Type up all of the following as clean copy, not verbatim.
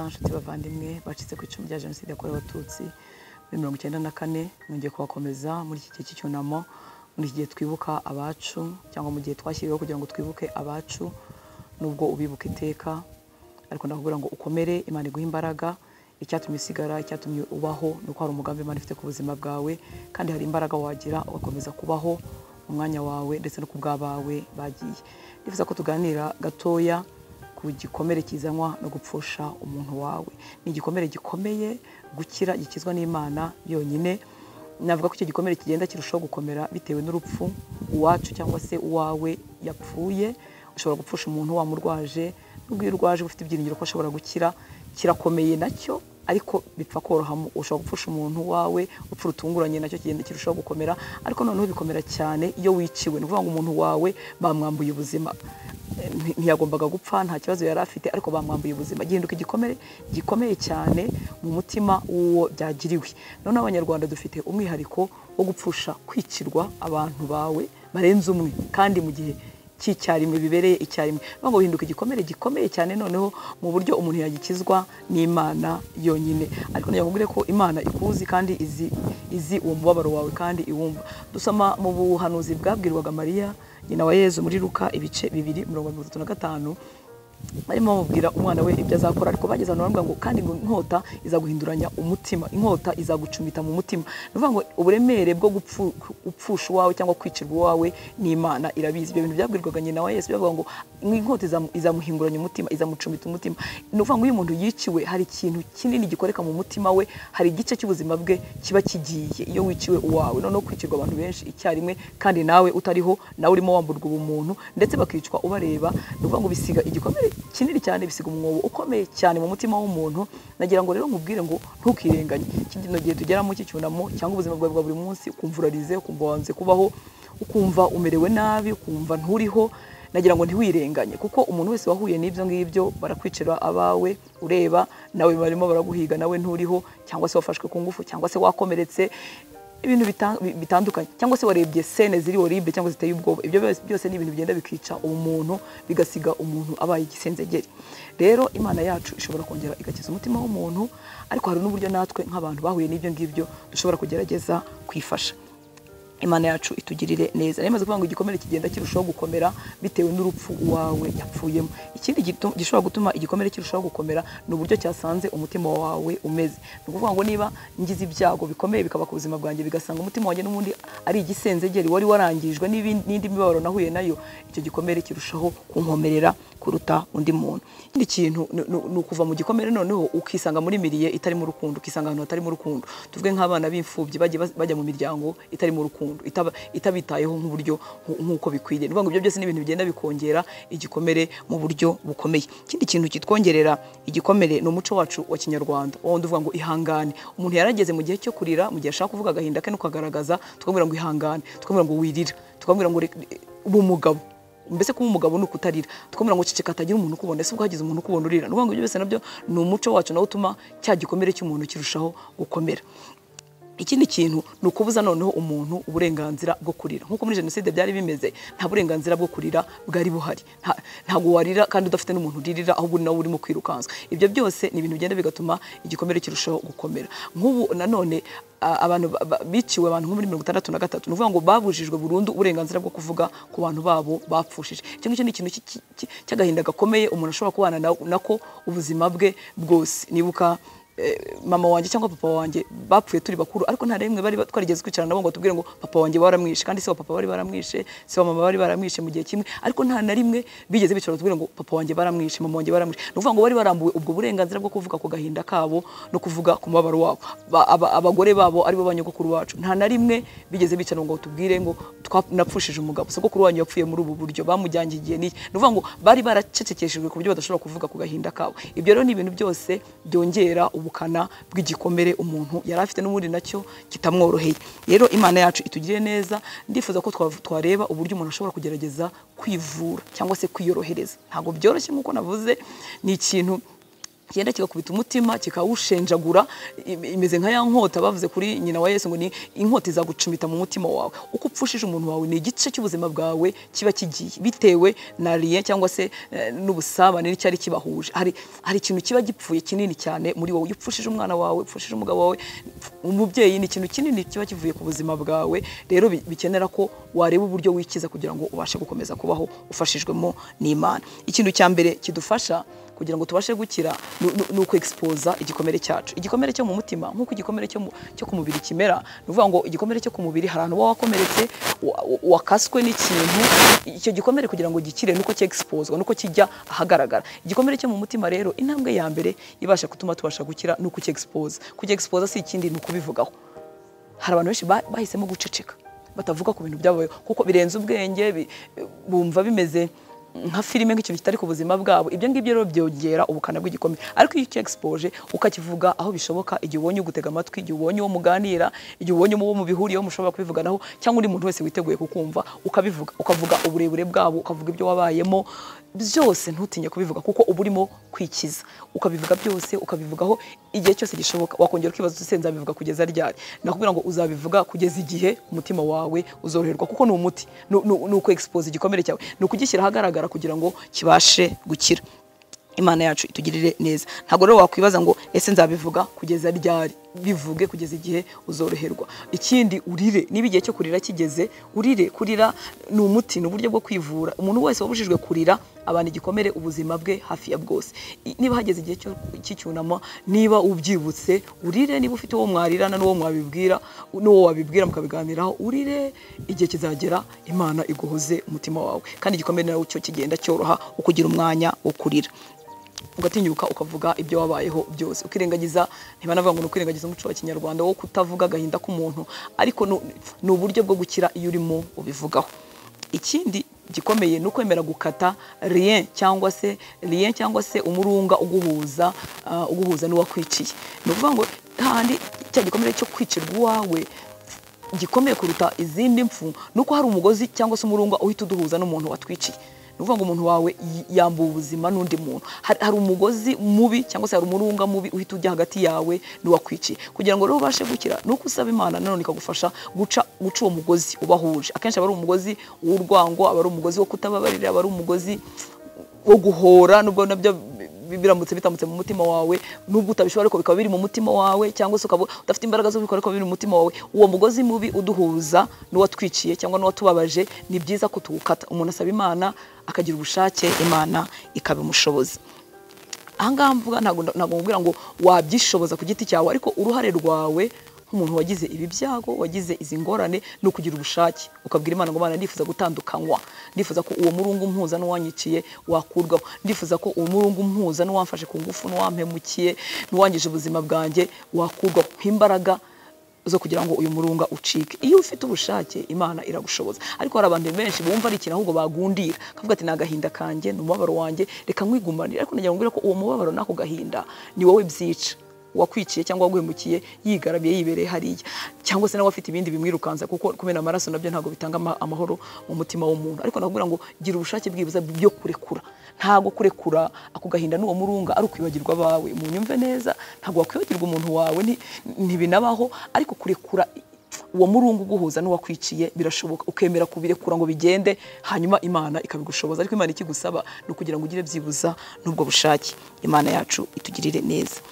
Neza nshuti bavandimwe bacitse ku icumu rya Jenoside yakorewe Abatutsi muri 94, nongeye kubakomeza muri iki gihe cy'icyunamo, muri iki gihe twibuka abacu cyangwa mu gihe twashyiriweho kugira ngo twibuke abacu, nubwo ubibuka iteka, ariko ndakubwira ngo ukomere, Imana iguhe imbaraga. Icyatumye usigara, icyatumye ubaho ni uko hari umugambi Imana ifite ku buzima bwawe, kandi hari imbaraga wagira ugakomeza kubaho mu mwanya wawe ndetse no ku bw'abawe bagiye. Ndifuza ko tuganira gatoya ku gikomere kizanwa no gupfusha umuntu wawe. Ni igikomere gikomeye gukira, gikizwa n'Imana yonyine. Navuga ko icyo gikomere kigenda kirushaho gukomera bitewe n'urupfu uwacu cyangwa se uwawe yapfuye. Ushobora gupfusha umuntu wamurwaje, nubwo iyo urwaje ufite ibyiringiro ko ashobora gukira, kirakomeye nacyo, ariko bipfa koroha. Ushobora gupfusha umuntu wawe urupfu rutunguranye, nacyo kigenda kirushaho gukomera, ariko noneho bikomera cyane iyo wiciwe. Ni ukuvuga ngo umuntu wawe bamwambuye ubuzima, ntiyagombaga gupfa, nta kibazo yari afite, ariko bamwambuye ubuzima. Gihinduka igikomere gikomeye cyane mu mutima w'uwo byagiriwe. Noneho Abanyarwanda dufite umwihariko wo gupfusha, kwicirwa abantu bawe barenze umwe, kandi mu gihe cy'icyarimwe, bibereye icyarimwe. Ngo bihinduka igikomere gikomeye cyane noneho mu buryo umuntu yagikizwa n'Imana yonyine. Ariko ndakubwira ko Imana ikuzi kandi izi uwo mubabaro wawe kandi iwumva. Dusoma mu buhanuzi bwabwirwaga Mariya nyina wa Yezu muri Luka ibice 2:35, barimo bamubwira umwana we ibyo azakora, ariko bageze ahantu baravuga ngo kandi ngo inkota izaguhinduranya umutima, inkota izagucumita mu mutima. Ni ukuvuga ngo uburemere bwo gupfusha uwawe cyangwa kwicirwa uwawe n'Imana irabizi. Ibyo bintu byabwirwaga nyina wa Yesu, byavuga ngo inkota izamuhinguranya umutima, izamucumita umutima. Ni ukuvuga ngo iyo umuntu yiciwe hari ikintu kinini gikoreka mu mutima we, hari igice cy'ubuzima bwe kiba kigiye iyo wiciwe uwawe. Noneho kwicirwa abantu benshi icyarimwe kandi nawe utariho, nawe urimo wamburwa ubumuntu, ndetse bakicwa ubareba, ni ukuvuga ngo bisiga igikomere kinini cyane, bisiga umwobo ukomeye cyane mu mutima w'umuntu. Nagira ngo rero nkubwire ngo ntukirenganye. Kino gihe tugera mu cyunamo cyangwa ubuzima bwawe bwa buri munsi, ukumva urarize, ukumva wanze kubaho, ukumva umerewe nabi, ukumva nturiho, nagira ngo ntiwirenganye, kuko umuntu wese wahuye n'ibyo ngibyo, barakwicira abawe ureba, nawe barimo baraguhiga, nawe nturiho, cyangwa se wafashwe ku ngufu, cyangwa se wakomeretse, ibintu bitandukanye, cyangwa se warebye scene ziri horrible cyangwa ziteye ubwoba. Ibyo byose ni ibintu bigenda bikica umuntu, bigasiga umuntu abaye igisenzegeri. Rero Imana yacu ishobora kongera igakiza umutima w'umuntu, ariko hari n'uburyo natwe nk'abantu bahuye n'ibyo ngibyo dushobora kugerageza kwifasha. Imana yacu itugirire neza. Nemaze kuvuga ngo igikomere kigenda kirushaho gukomera bitewe n'urupfu wawe yapfuyemo. Ikindi gishobora gutuma igikomere kirushaho gukomera ni uburyo cyasanze umutima wawe umeze. Ni ukuvuga ngo niba ngize ibyago bikomeye bikaba ku buzima bwanjye, bigasanga umutima wanjye n'ubundi ari igisenzegeri wari warangijwe n'indi mibabaro nahuye nayo, icyo gikomere kirushaho kunkomerera kuruta undi muntu. Ikindi kintu ni ukuva mu gikomere noneho ukisanga muri miriye itarimo urukundo, ukisanga ahantu hatarimo urukundo. Tuvuge nk'abana b'imfubyi bajya mu miryango itarimo urukundo, itabitayeho nk'uburyo nk'uko bikwiriye. Ni ukuvuga ngo ibyo byose ni ibintu bigenda bikongera igikomere mu buryo bukomeye. Ikindi kintu kitwongerera igikomere ni umuco wacu wa Kinyarwanda, wundi uvuga ngo ihangane. Umuntu yarageze mu gihe cyo kurira, mu gihe ashaka kuvuga agahinda ke no kukagaragaza, tukamubwira ngo ihangane, tukamubwira ngo wirira, tukamubwira ngo ube umugabo. Mbese kuba umugabo ni ukutarira, tukamubwira ngo ceceka hatagira umuntu ukubona, ese ubwo hagize umuntu ukubona urira. Ni ukuvuga ngo ibyo byose nabyo ni umuco wacu, nawo utuma cya gikomere cy'umuntu kirushaho gukomera. Ikindi kintu ni ukubuza noneho umuntu uburenganzira bwo kurira. Nkuko muri Jenoside byari bimeze, nta burenganzira bwo kurira bwari buhari. Ntabwo warira kandi udafite n'umuntu uririra, ahubwo nawe urimo kwirukanswa. Ibyo byose ni ibintu bigenda bigatuma igikomere kirushaho gukomera. Nk'ubu nanone abantu biciwe abantu nko muri 63, ni ukuvuga ngo babujijwe burundu uburenganzira bwo kuvuga ku bantu babo bapfushije. Icyo ngicyo ni ikintu cy'agahinda gakomeye umuntu ashobora kubana nako ubuzima bwe bwose. Nibuka mama wanjye cyangwa papa wanjye bapfuye turi bakuru, ariko nta rimwe bari twarigeze kwicarana nabo ngo tubwire ngo papa wanjye baramwishe, kandi se wa papa bari baramwishe, se wa mama bari baramwishe mu gihe kimwe, ariko nta na rimwe bigeze bicara tubwire ngo papa wanjye baramwishe, mama wanjye baramwishe. Ni ukuvuga ngo bari barambuwe ubwo burenganzira bwo kuvuga ku gahinda kabo no kuvuga ku mubabaro wabo. Abagore babo aribo banyogokuru bacu, nta na rimwe bigeze bicara ngo tubwire ngo napfushije umugabo, sogokuru wanyu yapfuye muri ubu buryo, bamujyanye igihe n'iki. Ni ukuvuga ngo bari baracecekeshejwe ku buryo badashobora kuvuga ku gahinda kabo. Ibyo rero ni ibintu byose byongera ubukana bw'igikomere umuntu yari afite n'ubundi nacyo kitamworoheye. Rero Imana yacu itugirire neza. Ndifuza ko twareba uburyo umuntu ashobora kugerageza kwivura cyangwa se kwiyorohereza. Ntabwo byoroshye nk'uko navuze, ni ikintu Kigenda kigakubita umutima kikawushenjagura, imeze nka ya nkota bavuze kuri nyina wa Yesu ngo ni inkota izagucumita mu mutima wawe. Uko upfushije umuntu wawe ni igice cy'ubuzima bwawe kiba kigiye, bitewe na lien cyangwa se n'ubusabane n'icyari kibahuje. Hari ikintu kiba gipfuye kinini cyane muri wowe. Iyo upfushije umwana wawe, upfushije umugabo wawe, umubyeyi, ni ikintu kinini kiba kivuye ku buzima bwawe. Rero bikenera ko wareba uburyo wikiza kugira ngo ubashe gukomeza kubaho ufashijwemo n'Imana. Ikintu cya mbere kidufasha kugira ngo tubashe gukira ni uku exposa igikomere cyacu. Igikomere cyo mu mutima nk'uko igikomere cyo ku mubiri kimera, ni ukuvuga ngo igikomere cyo ku mubiri hari ahantu uba wakomeretse, wakaswe n'ikintu, icyo gikomere kugira ngo gikire nuko cyexposwa, nuko kijya ahagaragara. Igikomere cyo mu mutima rero, intambwe ya mbere ibasha gutuma tubasha gukira ni ukucyexposa. Kucyexposa si ikindi, ni ukubivugaho. Hari abantu benshi bahisemo guceceka, batavuga ku bintu byabaye kuko birenze ubwenge, bumva bimeze nka filime, nk'ikintu kitari ku buzima bwabo. Ibyo ngibyo rero byongera ubukana bw'igikomere. Ariko iyo ucyexpoje ukakivuga aho bishoboka, igihe ubonye ugutega amatwi, igihe ubonye uwo muganira, igihe ubonye uwo mubihuriyeho mushobora kubivuganaho, cyangwa undi muntu wese witeguye kukumva, ukabivuga, ukavuga uburebure bwabo, ukavuga ibyo wabayemo byose, ntutinye kubivuga kuko uba urimo kwikiza. Ukabivuga byose, ukabivugaho igihe cyose gishoboka. Wakongera ukibaza uti nzabivuga kugeza ryari? Nakubwira ngo uzabivuga kugeza igihe umutima wawe uzoroherwa, kuko ni umuti, ni uku expose igikomere cyawe, ni ukugishyira ahagaragara kugira ngo kibashe gukira. Imana yacu itugirire neza. Ntabwo rero wakwibaza ngo ese nzabivuga kugeza ryari? Bivuge kugeza igihe uzoroherwa. Ikindi, urire. Niba igihe cyo kurira kigeze, urire. Kurira ni umuti, ni uburyo bwo kwivura. Umuntu wese wabujijwe kurira abana igikomere ubuzima bwe hafi ya bwose. Niba hageze igihe cy'icyunamo, niba ubyibutse, urire. Niba ufite uwo mwarirana n'uwo mwabibwira, n'uwo wabibwira mukabiganiraho, urire. Igihe kizagera Imana iguhoze umutima wawe, kandi igikomere nawe cyo kigenda cyoroha ukugira umwanya wo kurira, ugatinyuka ukavuga ibyo wabayeho byose, ukirengagiza. Ntibanavuga ngo ni ukwirengagiza umuco wa kinyarwanda wo kutavuga agahinda k'umuntu, ariko ni uburyo bwo gukira iyo urimo ubivugaho. Ikindi gikomeye ni ukwemera gukata lien cyangwa se umurunga uguhuza n'uwakwiciye. Ni ukuvuga ngo hahandi cya gikomere cyo kwicirwa uwawe gikomeye kuruta izindi mfu, ni uko hari umugozi cyangwa se umurunga uhita uduhuza n'umuntu watwiciye. Ni ukuvuga ngo umuntu wawe yambuwe ubuzima n'undi muntu. Hari umugozi mubi cyangwa se hari umurunga mubi uhita ujya hagati yawe n'uwakwiciye. Kugira ngo rero ubashe gukira, ni uko usaba Imana nanone ikagufasha guca uwo mugozi ubahuje. Akenshi aba ari umugozi w'urwango, aba ari umugozi wo kutababarira, aba ari umugozi wo guhora, nubwo nabyo biramutse bitamutse mu mutima wawe, nubwo utabishobora ariko bikaba biri mu mutima wawe, cyangwa se ukaba udafite imbaraga zo kubikora ariko biri mu mutima wawe. Uwo mugozi mubi uduhuza n'uwatwiciye cyangwa n'uwatubabaje, ni byiza ko tuwukata. Umuntu asaba Imana akagira ubushake, Imana ikabimushoboza. Ahangaha mvuga ntabwo nkubwira ngo wabyishoboza ku giti cyawe, ariko uruhare rwawe nk'umuntu wagize ibi byago, wagize izi ngorane, ni ukugira ubushake, ukabwira Imana ngo: "Mana, ndifuza gutandukanywa, ndifuza ko uwo murunga umpuza n'uwanyiciye wakurwaho, ndifuza ko uwo murunga umpuza n'uwamfashe ku ngufu, n'uwampemukiye, n'uwangije ubuzima bwanjye wakurwaho, nk'imbaraga zo kugira ngo uyu murunga ucike." Iyo ufite ubushake, Imana iragushoboza. Ariko hari abantu benshi bumva ari ikintu ahubwo bagundira, kavuga ati: "Ni agahinda kanjye, ni umubabaro wanjye, reka nkwigumanire." Ariko nagira ngo mbwire ko uwo mubabaro n'ako gahinda ni wowe byica. Uwakwiciye cyangwa waguhemukiye yigaramiye, yibereye hariya, cyangwa se nawe afite ibindi bimwirukansa, kuko kumena amaraso nabyo ntabwo bitanga amahoro mu mutima w'umuntu. Ariko nakubwira ngo gira ubushake bwibuza byo kurekura. Ntabwo kurekura ako gahinda n'uwo murunga ari ukwibagirwa abawe, mu nyumve neza. Ntabwo wakwibagirwa umuntu wawe, ntibinabaho. Ariko kurekura uwo murunga uguhuza n'uwakwiciye birashoboka, ukemera kubirekura ngo bigende, hanyuma Imana ikabigushoboza. Ariko Imana ikigusaba ni ukugira ngo ugire byibuza n'ubwo bushake. Imana yacu itugirire neza.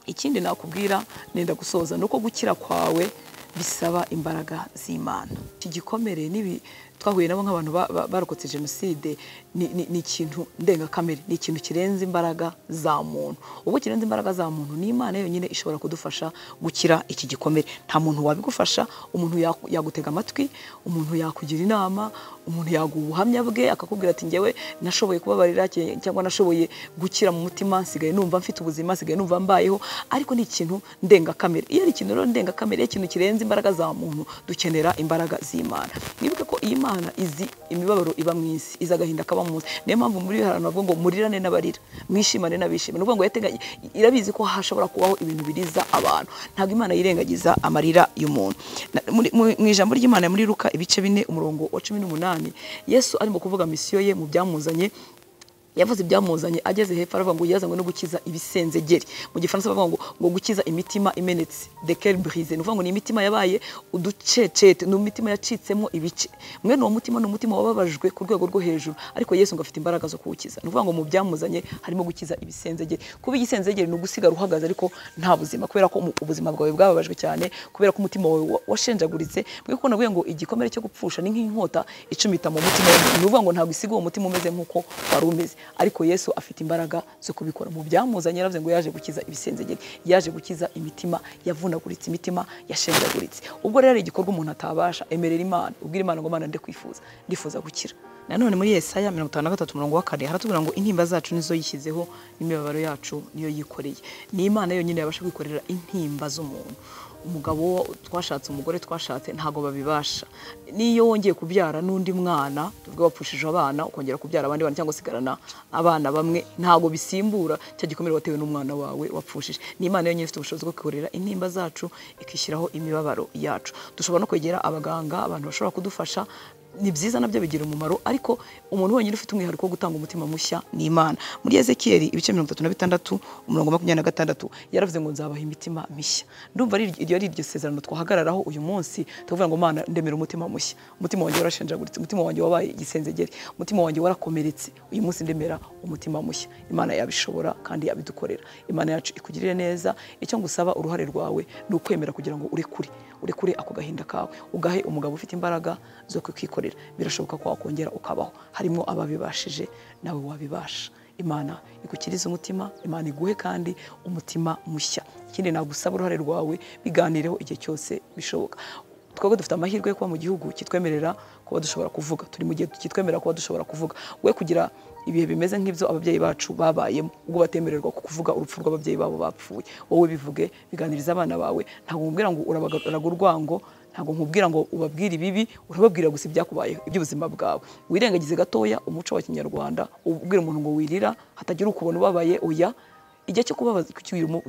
Ikindi nakubwira, nenda gusoza, ni uko gukira kwawe bisaba imbaraga z'Imana. Iki gikomere nibi twahuye nabo nk'abantu barokotse jenoside ni ikintu ndengakamere, ni ikintu kirenze imbaraga za muntu. Ubwo kirenze imbaraga za muntu, ni Imana yonyine ishobora kudufasha gukira iki gikomere. Nta muntu wabigufasha. Umuntu yagutega amatwi, umuntu yakugira inama, umuntu yaguha ubuhamya bwe, akakubwira ati: "Njyewe nashoboye kubabarira cyangwa nashoboye gukira mu mutima, nsigaye numva mfite ubuzima, nsigaye numva mbayeho." Ariko ni ikintu ndengakamere. Iyo ari ikintu rero ndengakamere, ikintu kirenze imbaraga za muntu, dukenera imbaraga z'Imana. Mwibuke ko iyi Mana izi imibabaro iba mu isi, izi agahinda kaba mu isi. Niyo mpamvu muri hari abantu bavuga ngo murirane n'abarira, mwishimane n'abishima. Ni ukuvuga ngo irabizi ko hashobora kubaho ibintu biriza abantu. Ntabwo Imana yirengagiza amarira y'umuntu. Mu ijambo ry'Imana muri Luka ibice 4 umurongo wa 18, Yesu arimo kuvuga misiyo ye mu byamuzanye. Yavuze ibyamuzanye ageze hepfo, aravuga ngo yazanywe no gukiza ibisenzegeri. Mu Gifaransa bavuga ngo gukiza imitima imenetse, de cœur brisé. Ni ukuvuga ngo ni imitima yabaye uducecete, ni imitima yacitsemo ibice. Mwene uwo mutima ni umutima wababajwe ku rwego rwo hejuru, ariko Yesu ngo afite imbaraga zo kuwukiza. Ni ukuvuga ngo mu byamuzanye harimo gukiza ibisenzegeri. Kuba igisenzegeri ni ugusigara uhagaze ariko nta buzima, kubera ko ubuzima bwawe bwababajwe cyane, kubera ko umutima wawe washenjaguritse. Mwe kuko navuye ngo igikomere cyo gupfusha ni nk'inkota icumita mu mutima w'umuntu. Ni ukuvuga ngo ntabwo isiga uwo mutima umeze nk'uko wari umeze, ariko Yesu afite imbaraga zo kubikora. Mu byamuzanye yaravuze ngo yaje gukiza ibisenzegeri, yaje gukiza imitima yavunaguritse, imitima yashenjaguritse. Ubwo rero igikorwa umuntu atabasha, emerera Imana, ubwira Imana ngo Mana ndekwifuza, ndifuza gukira. Nanone muri Yesaya 53 umurongo wa 4 haratubwira ngo intimba zacu nizo yishyizeho, n'imibabaro yacu niyo yikoreye. Ni Imana yonyine yabasha kwikorera intimba z'umuntu. Umugabo twashatse, umugore twashatse, ntago babibasha. Niyo wongeye kubyara n'undi mwana, tuvuge wapfushije abana ukongera kubyara abandi bana cyangwa sigarana abana bamwe, ntago bisimbura cya gikomere watewe n'umwana wawe wapfushije. Ni Imana yonyine ifite ubushobozi bwo kwikorera intimba zacu, ikishyiraho imibabaro yacu. Dushobora no kwegera abaganga, abantu bashobora kudufasha, ni byiza nabyo bigira umumaro, ariko umuntu wenyine ufite umwihariko wo gutanga umutima mushya ni Imana. Muri Ezekiel ibice 36 umurongo 26 yaravuze ngo nzabaha imitima mishya. Ndumva ari iryo ari iryo sezerano twahagararaho uyu munsi, tuvuga ngo Mana ndemera umutima mushya. Umutima wanjye warashenjaguritse, umutima wanjye wabaye igisenzegeri, umutima wanjye warakomeretse, uyu munsi ndemera umutima mushya. Imana yabishobora kandi yabidukorera. Imana yacu ikugirire neza. Icyo ngusaba uruhare rwawe ni ukwemera kugira ngo urekure ako gahinda kawe, ugahe umugabo ufite imbaraga zo kukikorera. Birashoboka ko wakongera ukabaho. Harimo ababibashije, nawe wabibasha. Imana igukirize umutima, Imana iguhe kandi umutima mushya. Ikindi nagusaba uruhare rwawe, biganireho igihe cyose bishoboka. Twebwe dufite amahirwe yo kuba mu gihugu kitwemerera kuba dushobora kuvuga. Turi mu gihe kitwemerera kuba dushobora kuvuga. We kugira ibihe bimeze nk'ibyo ababyeyi bacu babayemo, ubwo batemererwa kuvuga urupfu rw'ababyeyi babo bapfuye. Wowe bivuge, biganiriza abana bawe. Ntabwo nkubwira ngo urabagaraga urwango, ntabwo nkubwira ngo ubabwire ibibi, urababwira gusa ibyakubayeho, iby'ubuzima bwawe. Wirengagize gatoya umuco wa Kinyarwanda, ubwira umuntu ngo wirira hatagira ukubona ubabaye, oya. Igihe cyo kubabaza,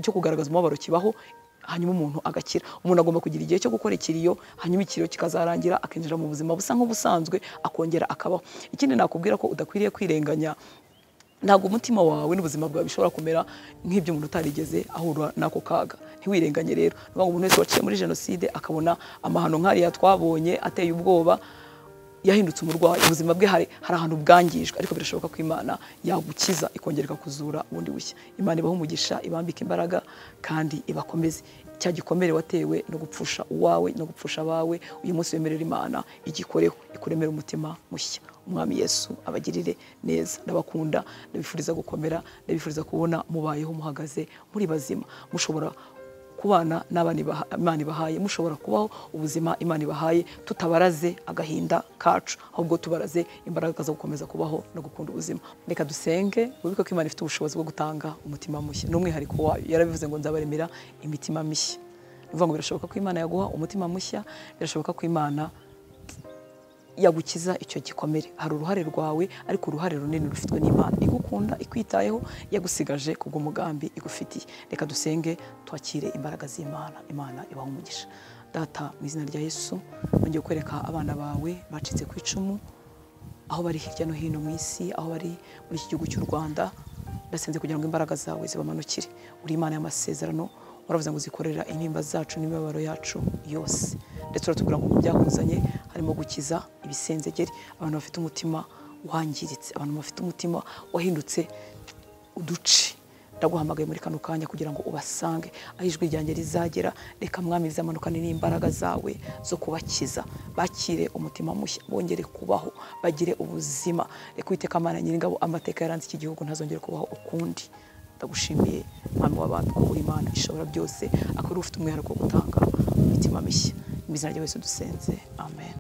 cyo kugaragaza umubabaro kibaho, hanyuma umuntu agakira. Umuntu agomba kugira igihe cyo gukora ikiriyo, hanyuma ikiriyo kikazarangira akinjira mu buzima busa nk'ubusanzwe, akongera akabaho. Ikindi nakubwira ko udakwiriye kwirenganya, ntabwo umutima wawe n'ubuzima bwawe bishobora kumera nk'ibyo umuntu utarigeze ahura n'ako kaga. Ntiwirenganye rero. Niba umuntu wese waciye muri jenoside akabona amahano nk'ariya twabonye ateye ubwoba, yahindutse umurwayi, ubuzima bwe hari ahantu bwangijwe, ariko birashoboka ko Imana yagukiza ikongera ikakuzura bundi bushya. Imana ibahe umugisha, ibambike imbaraga kandi ibakomeze. Cya gikomere watewe no gupfusha uwawe no gupfusha abawe, uyu munsi wemerera Imana igikoreho, ikuremera umutima mushya. Umwami Yesu abagirire neza. Ndabakunda, ndabifuriza gukomera, ndabifuriza kubona mubayeho muhagaze muri bazima, mushobora kubana n'abana Imana ibahaye, mushobora kubaho ubuzima Imana ibahaye, tutabaraze agahinda kacu, ahubwo tubaraze imbaraga zo gukomeza kubaho no gukunda ubuzima. Reka dusenge, wibuke ko Imana ifite ubushobozi bwo gutanga umutima mushya n'umwihariko wayo. Yarabivuze ngo nzabaremera imitima mishya. Ni ukuvuga ngo birashoboka ko Imana yaguha umutima mushya, birashoboka ko Imana yagukiza icyo gikomere. Hari uruhare rwawe, ariko uruhare runini rufitwe n'Imana igukunda, ikwitayeho, yagusigaje kubw'umugambi igufitiye. Reka dusenge twakire imbaraga z'Imana. Imana ibahe umugisha. Data, mu izina rya Yesu, nongeye kwereka abana bawe bacitse ku icumu, aho bari hirya no hino mu isi, aho bari muri iki gihugu cy'u Rwanda, ndasenze kugira ngo imbaraga zawe zibamanukire. Uri Imana y'amasezerano, waravuze ngo zikorera intimba zacu n'imibabaro yacu yose. Ndetse uratubwira ngo mu byakuzanye harimo gukiza ibisenzegeri, abantu bafite umutima wangiritse, abantu bafite umutima wahindutse uduce. Ndaguhamagaye muri kano kanya kugira ngo ubasange aho ijwi ryanjye rizagera. Reka Mwami rizamanukane n'imbaraga zawe zo kubakiza, bakire umutima mushya, bongere kubaho, bagire ubuzima. Reka Uwiteka Mana Nyiringabo, amateka yaranze iki gihugu ntazongere kubaho ukundi. Ndagushimiye Mwami w'abantu ko uri Imana ishobora byose, akaba ufite umwihariko wo gutanga imitima mishya. Mu izina rya Yesu dusenze, amen.